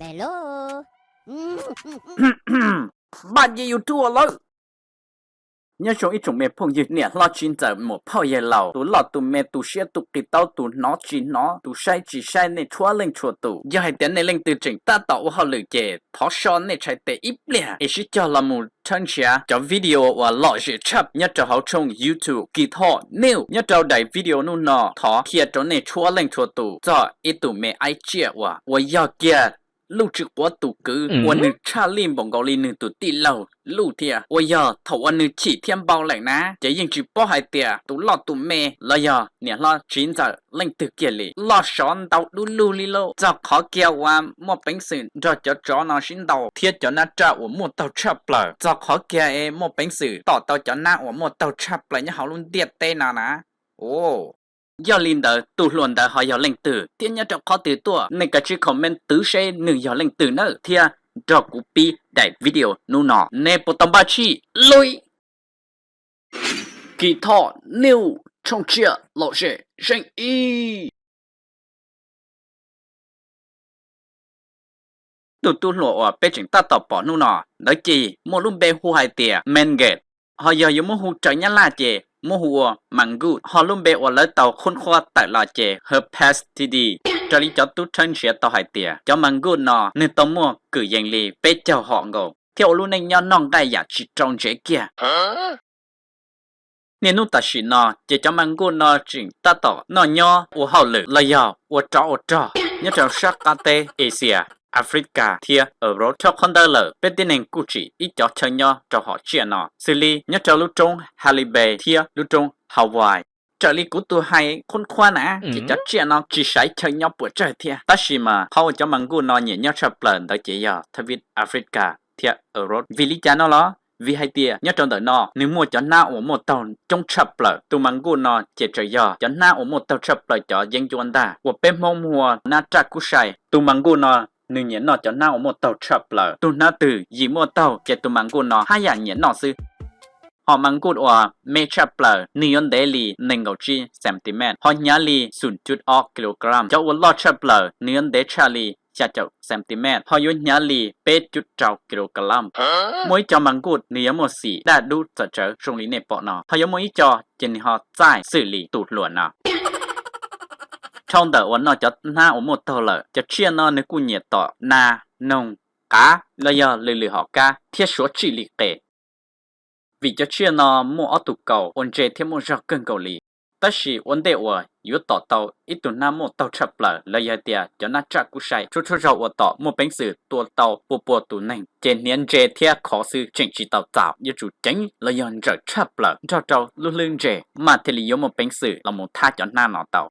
Hello. Npaj nce YouTube lawm. Nyob zoo ib tsoom me phooj ywg niam hlob txiv ntxawm muam phauj yawg laus, tus loj tus me tus siab tus qis taub, tus hnov tsis hnov tus saib tsis saib, nej txhua leej txhua tus. Yog hais tias nej leej twg tseem tab tom ua hauj lwm ces thov so nej txhais tes ib pliag es sib cog los mus tshawb nrhiav cov video uas lom zem tshaj nyob rau hauv tshooj YouTube Kee Thor New. Nyob rau daim video hnub no thov qhia rau nej txhua leej txhua tus txog ib tug me aib tsiaj uas, uas yog kiag Luj Tswv Quav tus kwv uas nws tshaj lij npaum nkaus li nws tus tij laug Luj thiab, uas yog thaum uas nws chim thiab npau lawm na ces yeej tsis paub hais tias tus loj tus me los yog niam hlob txiv ntxawm leej twg kiag li. Loj sov ntau dub lug li lauj. Txog qhov kiag uas muaj peev xwm nrog cov tsov no sib ntaus thiab cov nab raj uas muaj taug tshaj plaws, txog qhov kiag es muaj peev xwm tom tau cov nab uas muaj taug tshaj plaws nyob hauv lub ntiaj teb no na. Yog li ntawd tus hluas ntawd ho yog leej twg thiab nyob rau qhov twg tuaj? Nej kav tsij comment twv seb nws yog leej twg nawb thiab nrog kuv pib daim video hnub no. Nej puas tau npaj tshij? Luj! Kee Thor New, tshooj tsiaj lom zem zeej ib. Tus tub hluas uas peb tseem tab tom pom hnub no ntawd ces muaj lub npe hu hais tias Mangate, ho yog yuav muab hu raws Nyab Laj ces muab hu ua Mangut, ho lub npe uas lawv tau khub qhuab tawm los ces Herpes tidi. Raws li cov tub tshawb nrhiav tau hais tias cov Mangut no nws tau muaj kwv yees li peb caug hom nkaus thiab ua lub neej nyob noj nqaij yam tsis rau ntsev kiag. Niaj hnub tam sim no ces cov Mangut no tseem tab tom noj nyob ua hauj lwm los yog ua rov ua rog nyob rau sab qab teb Asia, Africa thiab Europe. Dhau qhov ntawd lawm peb tib neeg kuj tsim ib cov chaw nyob rau hom tsiaj no xws li nyob rau lub roob Halibay thiab lub roob Hawaii. Raws li kuv tus hais khub qhuab na ces cov tsiaj no tsis xaiv chaw nyob puas tsawg thiab, tab sis mas qhov uas cov Mangut no nyiam nyob tshaj plaws ntawd ces yog thaj vib Africa thiab Europe. Vim li cas no los? Vim hais tias nyob rau ntawm no nws muaj cov hnab uas muaj taug coob tshaj plaws. Tus Mangut no ces txawm yog cov hnab uas muaj taug tshaj plaws cov yeeb ncuab ntag uas peb Hmoob hu ua nab raj kub sai. Tus Mangut no nws nyiam noj cov hnab uas muaj taug tshaj plaws. Tus hnab twg yim muaj taug ces tus Mangut no haj yam nyiam noj xwb. Ho Mangut uas me tshaj plaws nws yuav ntev li nees nkaum tsib centimeter, ho hnyav li xum cuj ob kilogram. Cov uas loj tshaj plaws nws yuav ntev tshaj li xya caum centimeter, ho yuav hnyav li peb cuj rau kilogram. Muaj ib co Mangut nws yuav muaj xim daj dub txawv txawv zoo li nej pom no, ho yuav muaj ib co ces nws ho txaij xwm li tus hluas no. Dhau ntawm uas noj cov hnab uas muaj taug lawm, cov tsiaj no nws kuj nyiam tom nas, noog, qav los yog lwm lwm hom kab thiab suav txij li qe. Vim cov tsiaj no muaj ob tug kaus uas ntse thiab muaj zog kawg nkaus li. Tab sis ua ntej uas yuav tom tau ib tug hnab muaj taug tshaj plaws los yog hais tias cov nab raj kub sai, txhua txhua zaug uas tom muaj peev xwm tua tau pua pua tus neeg ces hniav ntse thiab khov xwb tseem tsis tau txaus, yuav tsum ceev los yog ntsawm tshaj plaws nrog rau lub hlwb ntse mas thiaj li yuav muaj peev xwm los mus thab cov hnab no tau.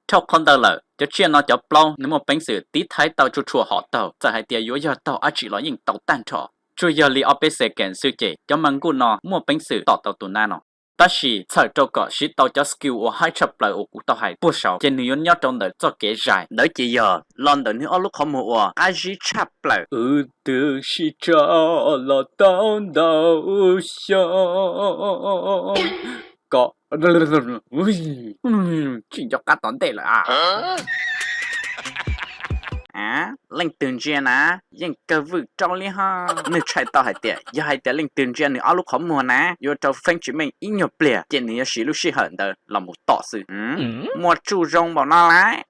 Dhau qhov ntawd lawm, cov tsiaj no cov plaub nws muaj peev xwm tiv thaiv tau txhua txhua hom taug, txawm hais tias yuav yog taug dab tsi los yeej tau tag nrho. Tsuas yog li ob peb second xwb ces cov Mangut no muaj peev xwm tom tau tus nab no. Tab sis txhawm rau kom siv tau cov skill uas haib tshaj plaws uas kuv tau hais puag saud ces nws yuav nyob rau ntawm txoj kev zais ntawd ces yog los ntawm nws ob lub qhov muag uas qab zib tshaj plaws. Wb twb sib tso los tau ntau xyoo, kom tsis nco qab tom ntej lawm a. Leej twg ntsia na, yeej kawg vwm rau li ho. Nws tshais tau hais tias yog hais tias leej twg ntsia nws ob lub qhov muag na, yuav rau feeb tsis meej ib nyuag pliag ces nws yuav siv lub sij hawm ntawd los mus tom xwb. Muaj tsuj zoo npaum no lawm.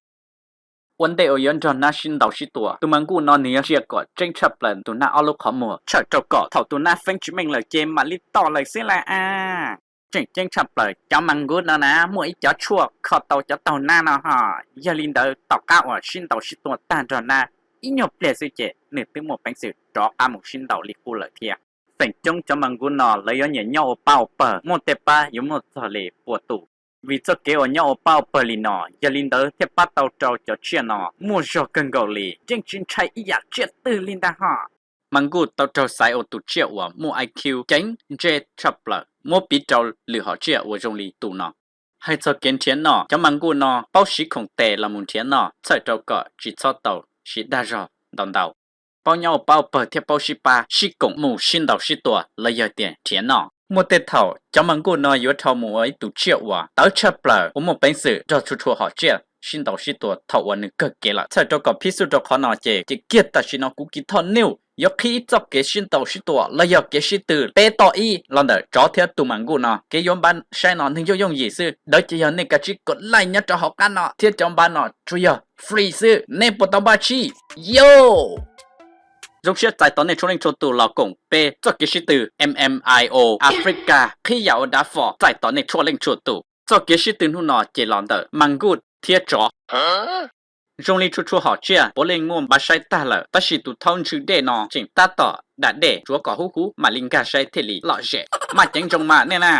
Ua ntej uas yuav nrog nab sib ntaus sib tua, tus Mangut no nws yuav ntsia kom tseeb tshaj plaws tus nab ob lub qhov muag, txhawm rau kom thaum tus nab feeb tsis meej lawm ces mam li tom lawm xwb lawm a. Tseem ceeb tshaj plaws, cov Mangut no na muaj ib cov tshuaj kho tau cov taug nab no ho. Yog li ntawd tom qab uas sib ntaus sib tua tag nrho nab ib nyuag pliag xwb ces nws twb muaj peev xwm rov qab mus sib ntaus li qub lawm thiab. Feem coob cov Mangut no lawv yuav nyiam nyob ua pab ua pawg, muaj tej pab yuav muaj txog li pua tus. Vim txoj kev uas nyob ua pab ua pawg li no, yog li ntawd thiaj pab tau rau cov tsiaj no muaj zog kawg nkaus li, yeej tsis ntshai ib yam tsiaj twg li ntag ho. Mangut tau raug xaiv ua tus tsiaj uas muaj I Q ceev ntse tshaj plaws muab piv rau lwm hom tsiaj uas zoo li tus no. Hais txog kev nrhiav noj, cov Mangut no paub siv khoom tes los mus nrhiav noj, txhawm rau kom tsis txhob tau siv dag zog ntau ntau. Paub nyob ua pab ua pawg thiab paub sib pab sib koom mus sib ntaus sib tua los yog tias nrhiav noj. Muaj tej thaum cov Mangut no yuav dhau mus ua ib tus tsiaj uas tawv tshaj plaws uas muaj peev xwm nrog txhua txhua hom tsiaj sib ntaus sib tua thaum uas nws kawg kev lawm. Txhawm rau kom phib xub rau qhov no ces, ces kiag tam sim no kuv Kis Thoj News yuav qhib ib txoj kev sib ntaus sib tua los yog kev sib tw peb toj ib los ntawm tsov thiab tus mas nkuj no. Kev yuav npaj saib no neeg yooj yooj yim xwb, ntawd ces yog nej kav tsij kov like nyob rau hauv qab no thiab cov npaj no tsuas yog free xwb, nej puas tau npaj tsib? Yo! Zoo siab txais tos nej txhua leej txhua tus los koom peb txoj kev sib tw M M I O Africa qhib yam ua dav fo, txais tos nej txhua leej txhua tus. Txoj kev sib tw hnub no ces los ntawm mas nkuj thiab tsov. Zoo li txhua txhua hom tsiaj puav leej muaj npaj saib tag lawm, tab sis tus thaub ntswg dej no tseem tab tom da dej tsuav kom huv huv mam li nkag saib thiaj li lom zem. Maj ceev zoo mas nej na.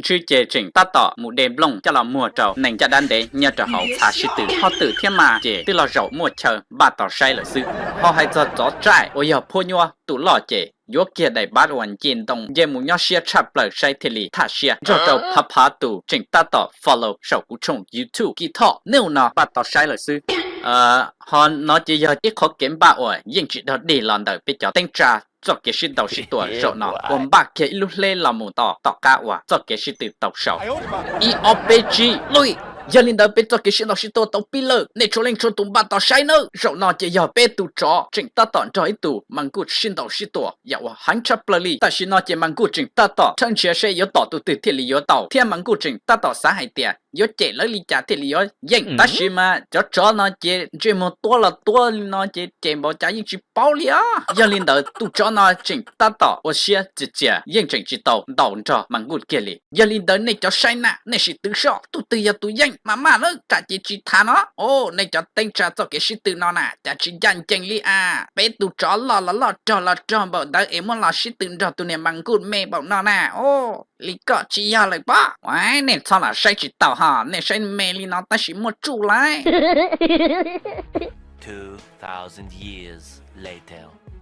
Ntswg ces tseem tab tom mus de nplooj coj los muag rau neeg ncaj dab ntev nyob rau hauv txha sib tw. Hov twm thiab mas ces twb los zaum muaj chaw npaj tos saib lawm xwb. Ho hais txog tsov tsaij uas yog phub nyuab tus loj ces yuav kiag daim npab uas nce ntoo nce mus nyob siab tshaj plaws saib thiaj li tham siab nrog rau phav phav tus tseem tab tom follow saum kuv tshooj YouTube Kis Thoj News no npaj tos saib lawm xwb. Ho no ces yog ib qhov kev npaj uas yeej tsis dog dig los ntawm peb cov teeb tsa txoj kev sib ntaus sib tua zaum no uas npaj kiag ib lub hleb los mus tom tom qab uas txoj kev sib tw tau sau. Ib ob peb tsib luj. Yog li ntawd peb txoj kev sib ntaus sib tua tau pib lawm, nej txhua leej txhua tus npaj tos saib nawb. Zaum no ces yog peb tus tsov tseem tab tom nrog ib tus mas nkuj sib ntaus sib tua yam uas heev tshaj plaws li. Tam sim no ces mas nkuj tseem tab tom tshawb nrhiav seb yuav tom tus twg thiaj li yuav tau, thiab mas nkuj tseem tab tom xav hais tias yuav cem lawv li cas thiaj li yuav yeej. Tab sis mas cov tsov no ces ntsej muag tuab los tuab li no ces cem npaum cas yeej tsis paub li os. Yog li ntawd tus tsov no tseem tab tom ua siab txias txias yeej tseem tsis tau ntaus nrog mas nkuj kiag li. Yog li ntawd nej cov saib na, nej sim twv soj tus twg yog tus yeej mas maj nawb, tsam ces tsis tham no. O, nej cov teeb tsa txoj kev sib tw no na cas tsis ncaj ncees li as. Peb tus tsov loj los loj rog los rog npaum ntawd es muab los sib tw nrog tus niag mas nkuj me npaum no na. O, li koj tsis yog lawm pob. Ua, nej txhob los saib tsis taus ho, nej saib me li no tab sis muaj tsuj lawm.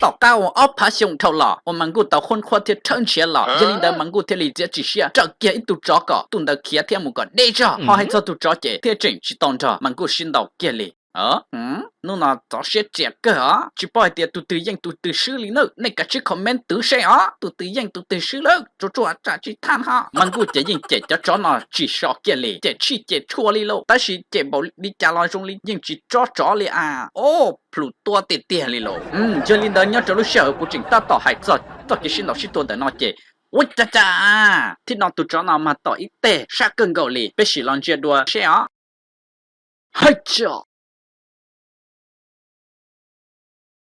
Tom qab uas ob phav xyoo dhau los uas mas nkuj tau qhuab qhuab thiab tshawb nrhiav los, yog li ntawd mas nkuj thiaj li txiav txim siab raws kiag ib tug tsov kom tus ntawd khiav thiab mus kom deb zog. Ho hais txog tus tsov ces thiaj tseem tsis tau nrog mas nkuj sib ntaus kiag li. Hnub no txov siab txias kawg os, tsis paub hais tias tus twg yeej tus twg swb li nawb. Nej kav tsij comment twv seb os, tus twg yeej tus twg swb lawm, tsuag tsuag tsam tsis tham ho. Mas nkuj ces yeej cem cov tsov no tsis so kiag li, cem tshij cem tshua li lauj, tab sis cem npaum li cas los zoo li yeej tsis tsob tsov li as. O, plhus tua tiag tiag li lauj. Yog li ntawd nyob rau lub sij hawm kuv tseem tab tom hais txog txoj kev sib ntaus sib tua ntawm no ces, ua cas cas thib no tus tsov no mas tom ib teg sab kawg nkaus li, peb sim los ntsia dua seb os. Hais tso.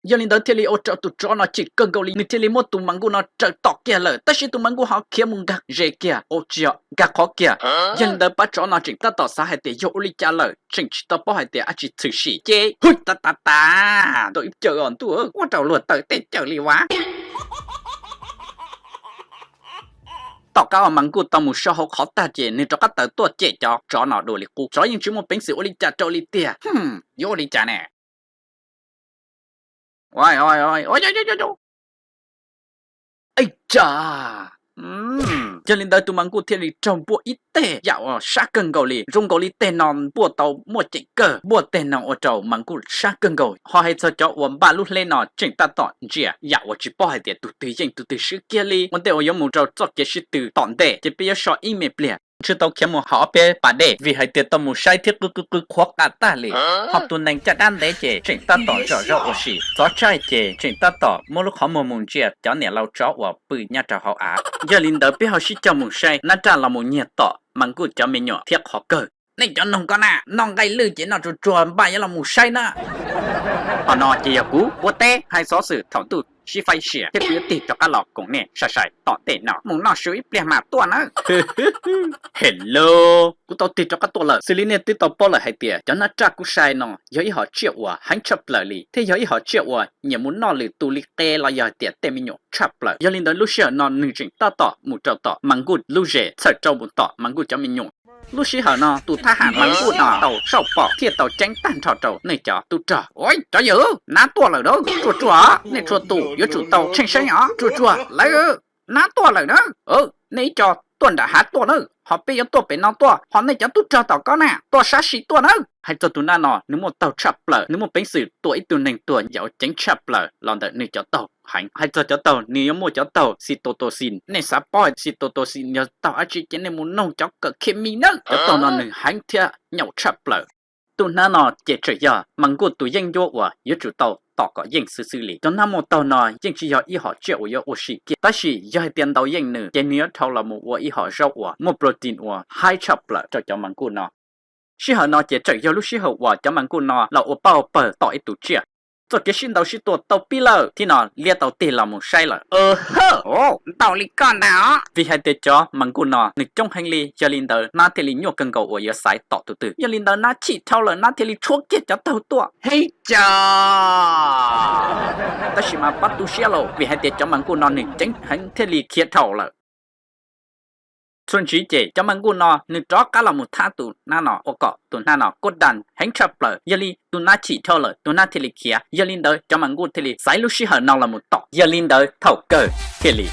Yog li ntawd thiaj li ua rau tus tsov no chim kawg nkaus li, nws thiaj li muab tus mas nkuj no raws tom kiag lawm, tab sis tus mas nkuj ho khiav mus nkag ze kiag, ua tsis yog nkag qhov kiag. Yog li ntawd pab tsov no tseem tab tom xav hais tias yog ua li cas lawm, tseem tsis tau paub hais tias dab tsi tshwm sim ces, hwj, tas tas tas, tau ib cawm os ntuj, ua rau luag tawm tej cawm li vas. Tom qab uas mas nkuj tau mus so hauv qhov tag ces nws rov qab tawm tuaj cem cov tsov no dua li qub. Tsov yeej tsis muaj peev xwm ua li cas rau li tiag. Yuav ua li cas ne? Ej tsa! Yog li ntawd tus mas nkuj thiaj li raug npuaj ib teg yam uas sab kawg nkaus li, zoo nkaus li teg no npuaj tau muaj ceem kawg, npuaj teg no ua rau mas nkuj sab kawg nkaus. Ho hais txog cov uas npaj lub hleb no tseem tab tom ntsia yam uas tsis paub hais tias tus twg yeej tus twg swb kiag li. Ua ntej uas yuav mus rau txoj kev sib tw tom ntej ces peb yuav so ib me pliag, tsis tau khiav mus hauv ob peb pas dej vim hais tias tau mus saib thiab qw qw qw qhuav qa tag li. Ho tus neeg caj dab ntev ces tseem tab tom zom zaub ua si, txov tsaij ces tseem tab tom muab lub qhov muag mus ntsia cov niam laus tsov uas pw nyob rau hauv av. Yog li ntawd peb ho sib coj mus saib nab raj los mus nyiag tom mas nkuj cov me nyuam thiab qhov kawg. Nej cov noog ko na, noj nqaij lwj ces noj tsuag tsuag, npaj yuav los mus saib na. Qhov no ces yog kuv ua teb hais xov xwm thaum ntuj sib faib sia thiab kuv yuav tig rov qab los koom nej sai sai tom ntej no, mus noj su ib pliag mas tuaj nawb. Hello, kuv tau tig rov qab tuaj lawm. Xws li nej twb tau paub lawm hais tias cov nab raj kuv sai no yog ib hom tsiaj uas heev tshaj plaws li thiab yog ib hom tsiaj uas nyiam mus noj lwm tus li qe los yog hais tias tej me nyuam tshaj plaws. Yog li ntawd lub sij hawm no nws tseem tab tom mus rau tom mas nkuj lub zes, txhawm rau mus tom mas nkuj cov me nyuam. Lub sij hawm no tus thab ham mas nkuj no tau sauj pom thiaj tau ceeb tag nrho rau nej cov tub rog. Ua, cov yawg, nab tuaj lawm na, tsuag tsuag, nej txhua tus yuav tsum tau tsheej seeb os, tsuag tsuag lawm, nab tuaj lawm na. Nej ib co tuaj nram hav tuaj na, ho peb yuav tuaj pem no tuaj, ho nej cov tub rog tom ko na tuaj sab sim tuaj na. Hais txog tus nab no nws muaj taug tshaj plaws, nws muaj peev xwm tua ib tug neeg tuag yam uas ceev tshaj plaws los ntawm nws cov taug heev. Hais txog cov taug, nws yuav muaj cov taug xitotoxin. Nej xav paub xitotoxin yog taug dab tsi ces nej mus noog cov kawm khe mi nawb. Cov taug no nws heev thiab nyaum tshaj plaws. Tus hnab no ces tseem yog mas nkuj tus yeeb ncuab uas yuav tsum tau tom kom yeej xwb xwb li. Cov hnab muaj taug no yeej tsis yog ib hom tsiaj uas yuav ua si kiag, tab sis yog hais tias ntaus yeej nws ces nws yuav dhau los mus ua ib hom zaub uas muaj protein uas haib tshaj plaws rau cov mas nkuj no. Sij hawm no ces tseem yog lub sij hawm uas cov mas nkuj no los ua paj ua pawg tom ib tug tsiaj. Txoj kev sib ntaus sib tua tau pib lawm, thiab no liab tau tig los mus saib lawm. Ntaus li koj ntag os. Vim hais tias cov mas nkuj no nws coob heev li, yog li ntawd hnab thiaj li nyuaj kawg nkaus uas yuav xaiv tom tus twg. Yog li ntawd hnab chim dhau lawm, hnab thiaj li tshuab kiag cov taug tuaj. Hib ca! Tab sis mas pab tu siab lauj, vim hais tias cov mas nkuj no nws ceev heev thiaj li khiav dhau lawm. Txuas ntxiv ces cov mas nkuj no nws rov qab los mus thab tus hnab no ua kom tus hnab no kuj dam heev tshaj plaws, yog li tus hnab chim dhau lawm, tus hnab thiaj li khiav. Yog li ntawd cov mas nkuj thiaj li xaiv lub sij hawm no los mus tom, yog li ntawd thaum kawg thiaj li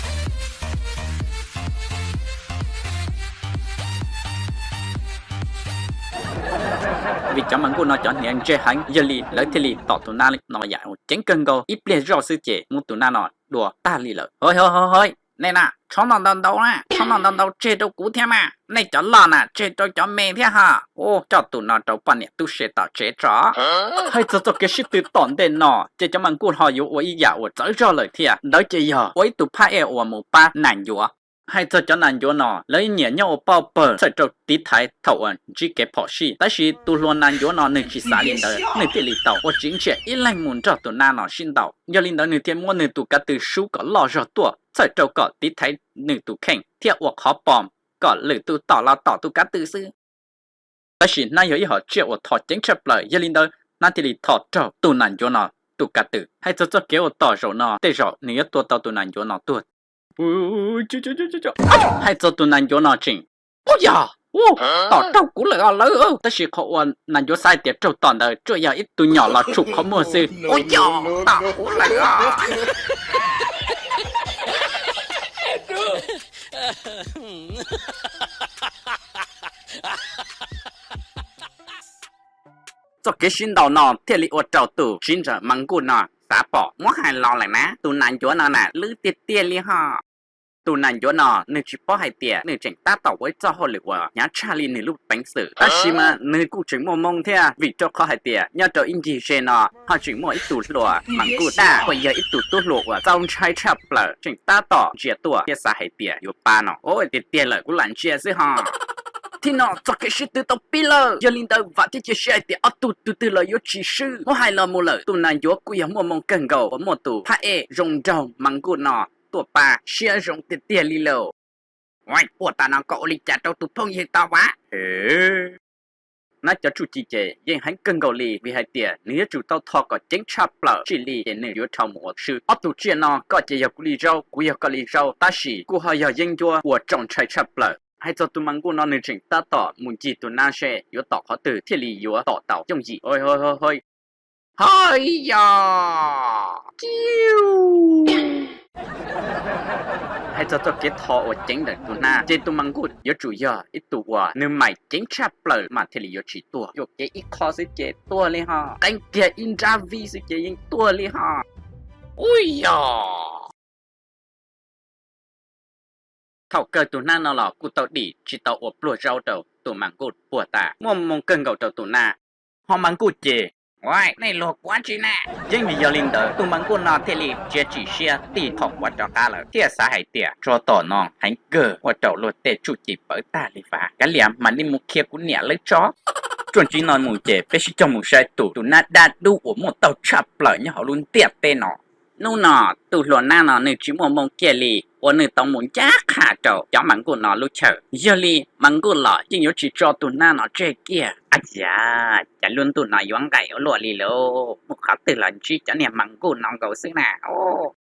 vim cov mas nkuj no cov hniav ntse heev, yog li lawv thiaj li tom tus hnab no yam ceev kawg nkaus, ib pliag zoj xwb ces muab tus hnab no dua tag li lawm. Hov hov hov, nej na, txhob noj ntau ntau na, txhob noj ntau ntau tseg rau kuv thiab mas, nej cov loj na tseg rau cov me thiab ho. Ua coj tus no rau poj niam tub se tom tsev tso. Hais txog txoj kev sib tw tom ntej no ces cov mas nkuj ho yuav ua ib yam uas txawv zog lawm thiab, ntawd ces yog ua ib tug phab ej uas mus pab nas ncuav. Hais txog cov nas ncuav no, lawv nyiam nyob ua paj pawg txhawm rau tiv thaiv thaum uas ntsib kev phom sij, tab sis tus hluas nas ncuav no nws tsis xav li ntawd, nws thiaj li tau ua tsis ntsia ib leeg mus nrog tus hnab no sib ntaus. Yog li ntawd nws thiaj muab nws tus kav tw sub kom loj zog tuaj, txhawm rau kom tiv thaiv nws tus kheej thiab ua qhov pom kom lwm tus tom los tom tus kav tw xwb. Tab sis hnab yog ib hom tsiaj uas tho ceev tshaj plaws, yog li ntawd hnab thiaj li tho raug tus nas ncuav no tus kav tw. Hais txog txoj kev ua tom zaum no tej zaum nws yuav tua tau tus nas ncuav no tuag. Hais txog tus nas ncuav no tseem, ub yog, tom raug kuv lawm os lawv. Tab sis qhov uas nas ncuav xav hais tias raug tom ntawd tsuas yog ib tug nyom los tshum qhov muag xwb. Ub yog, tom kuv lawm os. Txoj kev sib ntaus no thiaj li ua rau tus tsiv ntawm mas nkuj no xav pom muab hais los lawm na, tus nas ncuav no na lwj tiag tiag li ho. Tus nas ncuav no nws tsis paub hais tias nws tseem tab tom ua ib txoj hauj lwm uas hnyav tshaj li nws lub peev xwm, tab sis mas nws kuj tseem muaj hmoo thiab, vim rau qhov hais tias nyob rau ib ncig ze no ho tseem muaj ib tug hluas mas nkuj daj uas yog ib tug tub hluas uas txaus ntshai tshaj plaws tseem tab tom ntsia tuaj thiab xav hais tias yuav pab no. Ua tiag tiag lawm, kuv lam ntsia xwb ho. Thib no txoj kev sib tw tau pib lawm, yog li ntawd vam thiab cia siab hais tias ob tug tus twg los yuav tsis swb. Muab hais los mus lawm tus nas ncuav kuj yog muaj hmoo kawg nkaus uas muaj tus phab ej zoo nraug mas nkuj no tuaj pab, siab zoo tiag tiag li lauj. Ua tas no koj ua li cas rau tus phooj ywg tau as? Hnab cov tsuj ci ces yeej heev kawg nkaus li, vim hais tias nws yuav tsum tau tho kom ceev tshaj plaws txij li ces nws yuav dhau mus ua swb. Ob tug tsiaj no koj ces yog kuv li zaub, kuv yog koj li zaub, tab sis kuj ho yog yeeb ncuab uas txaus ntshai tshaj plaws. Hais txog tus mas nkuj no nws tseem tab tom mus ncig tus hnab seb yuav tom qhov twg thiaj li yuav tom tau yooj yim. Hov yog, ciu. Hais txog txoj kev tho uas ceev ntawm tus hnab ces tus mas nkuj yuav tsum yog ib tug uas nws maim ceev tshaj plaws mas thiaj li yuav tsis tuag, yuam kev ib qho xwb ces tuag li ho, qeeb kiag ib nrab vij xwb ces yeej tuag li ho. Ub yog. Thaum kawg tus hnab no los kuj tau dim tsis tau ua pluag zaub rau tus mas nkuj puag ta, muaj hmoo kawg nkaus rau tus hnab. Ho mas nkuj ces, ua, nej luag kuv tsi na? Yeej vim yog li ntawd tus mas nkuj no thiaj li tsia tsim siab tig qhov quav rov qab lawm thiaj xav hais tias tsov tom no heev kawg ua rau luag tej tsuj ci pawv tag li, vam kav liam mam li mus qhia kuv niam lawv tso. Txuas ntxiv no mus ces peb sib cog mus saib tus, tus hnab dab dub uas muaj taug tshaj plaws nyob hauv lub ntiaj teb no. Hnub no tus hluas hnab no nws tsis muaj hmoo kiag li uas nws tau mus ncaj qha rau cov mas nkuj no lub chaw. Yog li mas nkuj los yeej yuav tsis tso tus hnab no tseg kiag. Ab yam, cas lub ntuj no yuav nqaim ua luaj li lauj, mus qhov twg los ntsib cov niag mas nkuj no nkaus xwb na.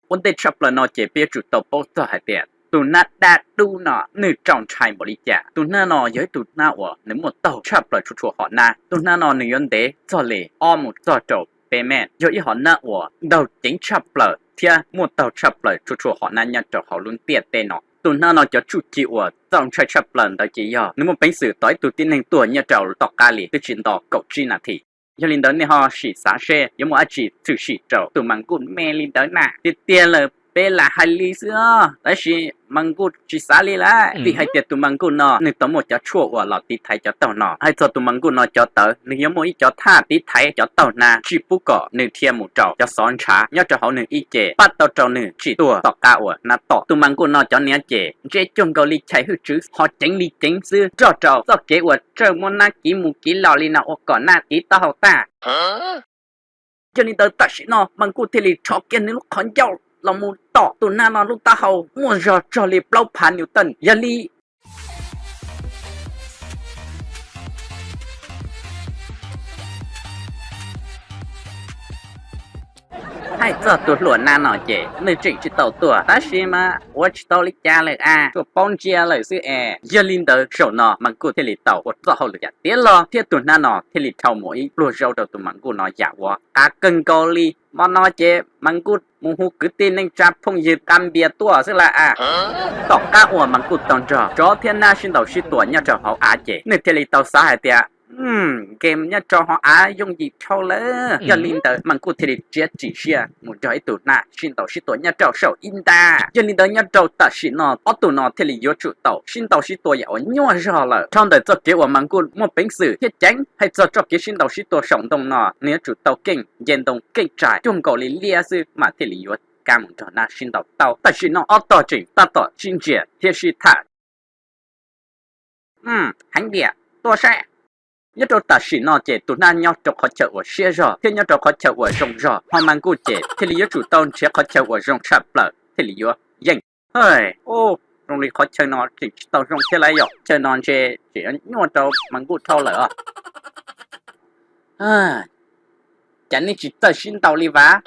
Ua ntej tshaj plaws no ces peb yuav tsum tau paub txog hais tias tus hnab dab dub no nws txaus ntshai npaum li cas. Tus hnab no yog ib tug hnab uas nws muaj taug tshaj plaws txhua txhua hom hnab. Tus hnab no nws yuav ntev txog li ob mus txog rau peb mev, yog ib hom hnab uas ntaug ceev tshaj plaws thiab muaj taug tshaj plaws txhua txhua hom hnab nyob rau hauv lub ntiaj teb no. Tus hnab no cov txuj ci uas txaus ntshai tshaj plaws ntawd ces yog nws muaj peev xwm tos ib tug tib neeg tuag nyob rau tom qab li twb tsis nto kaum tsib nas this. Yog li ntawd nej ho sim xav seb yuav muaj dab tsi tshwm sim rau tus mas nkuj me li ntawd na. Tiag tiag lawm, Peb lam hais li xwb os, tab sis mas nkuj tsis xav li lawm, vim hais tias tus mas nkuj no nws tau muaj cov tshuaj uas los tiv thaiv cov taug no. Hais txog tus mas nkuj no cov tawv, nws yuav muaj ib cov thaj tiv thaiv cov taug hnav tsis pub kom nws dhia mus rau cov xov ntshav nyob rau hauv nws ib ce, pab tau rau nws tsim tuag tom qab uas hnav tom. Tus mas nkuj no cov niam ces ntse cuag nkaus li chais hwj tswv, ho ceev li ceev xwb, nrog rau txoj kev uas txawj muab nab kiv mus kiv los li no ua kom nab kiv taub hau tag. Yog li ntawd tam sim no mas nkuj thiaj li rho kiag nws lub qhov ncauj los mus tom tus nab no lub taub hau muaj zog txog li plaub phav niu tawj. Yog li hais txog tus hluas nab no ces nws tseem tsis tau tuag, tab sis mas ua tsis tau li cas lawm a, tsuas paub ntsia lawm xwb es. Yog li ntawd zaum no mas nkuj thiaj li tau ua txoj hauj lwm yam tiav los thiab tus nab no thiaj li dhau mus ib pluag zaub rau tus mas nkuj no yam uas qab kawg nkaus li. Hmo no ces mas nkuj mus hu kwv tij neej tsa phooj ywg qa npias tuaj xwb lawm a. Tom qab uas mas nkuj tau nrog tsov thiab nab sib ntaus sib tua nyob rau hauv av ces nws thiaj li tau xav hais tias, game nyob rau hauv av yooj yim dhau lawm. Yog li ntawd mas nkuj thiaj li txiav txim siab mus nrog ib tug nab sib ntaus sib tua nyob rau saum ib nta. Yog li ntawd nyob rau tam sim no ob tug no thiaj li yuav tsum tau sib ntaus sib tua yam uas nyuaj zog lawm. Dhau ntawm txoj kev uas mas nkuj muaj peev xwm thiab ceev hais txog txoj kev sib ntaus sib tua saum ntoo no, nws yuav tsum tau keej nce ntoo keej tsa cuag nkaus li liab xwb mas thiaj li yuav kam mus nrog nab sib ntaus tau. Tam sim no ob tog tseem tab tom sib ntsia thiab sib tham. Heev tiag, tuaj saib. Nyob rau tam sim no ces tus nab nyob rau qhov chaw uas siab zog thiab nyob rau qhov chaw uas zoo zog, ho mas nkuj ces thiaj li yuav tsum tau nrhiav qhov chaw uas zoo tshaj plaws thiaj li yuav yeej. Hais, zoo li qhov chaw no tseem tsis tau zoo thiab lawm yom, chaw no ntshe tseem nyuaj rau mas nkuj dhau lawm os. Cas nej tsis txawj sib ntaus li vas?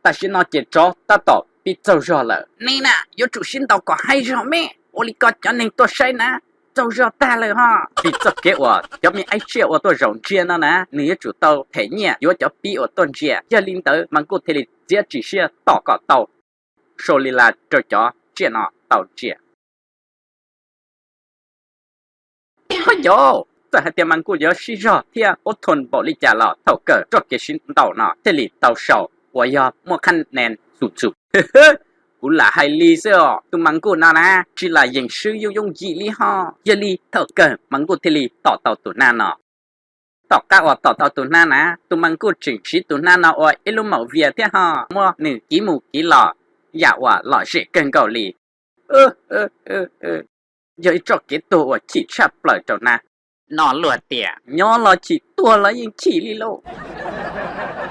Tam sim no ces tsov tab tom pib tsaug zog lawm. Nej na yuav tsum sib ntaus kom haib zog me, ua li ko cov neeg tuaj saib na tsaug zog tag lawm ho. Vim txoj kev uas cov me aib tsiaj uas tuaj zaum ntsia no na, nws yuav tsum tau them nyiaj yuav cov pib uas tuaj ntsia. Yog li ntawd mas nkuj thiaj li txiav txim siab tom kom tau sau li las rau cov tsiaj no tau ntsia. Ho yog txawm hais tias mas nkuj yuav sib zog thiab ua thoo npaum li cas los thaum kawg txoj kev sib ntaus no thiaj li tau sau uas yog muaj qhab nees xum txum. Kuv lam hais li xwb os, tus mas nkuj no na tsis lam yeem swb yooj yooj yim li ho. Yog li thaum kawg mas nkuj thiaj li tom tau tus nab no. Tom qab uas tom tau tus nab na, tus mas nkuj tseem siv tus nab no ua ib lub maum vias thiab ho muab nws kiv mus kiv los yam uas lom zem kawg nkaus li. Yog ib txoj kev tuag uas chim tshaj plaws rau nab. No luag tias nyob los chim, tuag los yeej chim li lauj.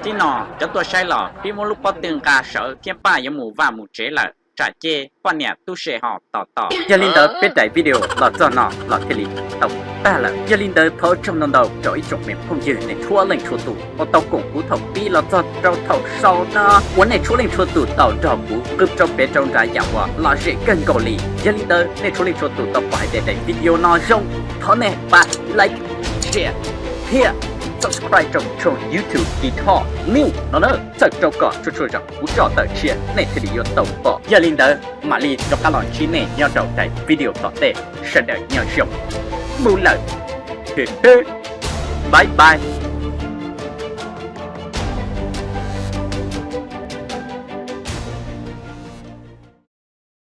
Tib no cov tuaj saib los pib muab lub pob tw nqa sawv thiab paj yuav mus vaj mus tsev lawm, tsam ces poj niam tub se ho tos tos. Yog li ntawd peb daim video los txog no los thiaj li tau tag lawm. Yog li ntawd thov ua tsaug ntau ntau rau ib tsoom me phooj ywg nej txhua leej txhua tus uas tau koom kuv thaum pib los txog rau thaum xaus no, uas nej txhua leej txhua tus tau nrog kuv qw rau pem rau nrad yam uas lom zem kawg nkaus li. Yog li ntawd nej txhua leej txhua tus tau pom hais tias daim video no zoo, thov nej pab like, share thiab subscribe rau tshooj YouTube Guitar New no na, txhawm rau kom txhua txhua zaus kuv tso tawm tshiab nej thiaj li yuav tau pom. Yog li ntawd mam li rov qab los ntsib nej nyob rau daim video tom ntej. Sawv daws nyob zoo, mus lawm, bye bye.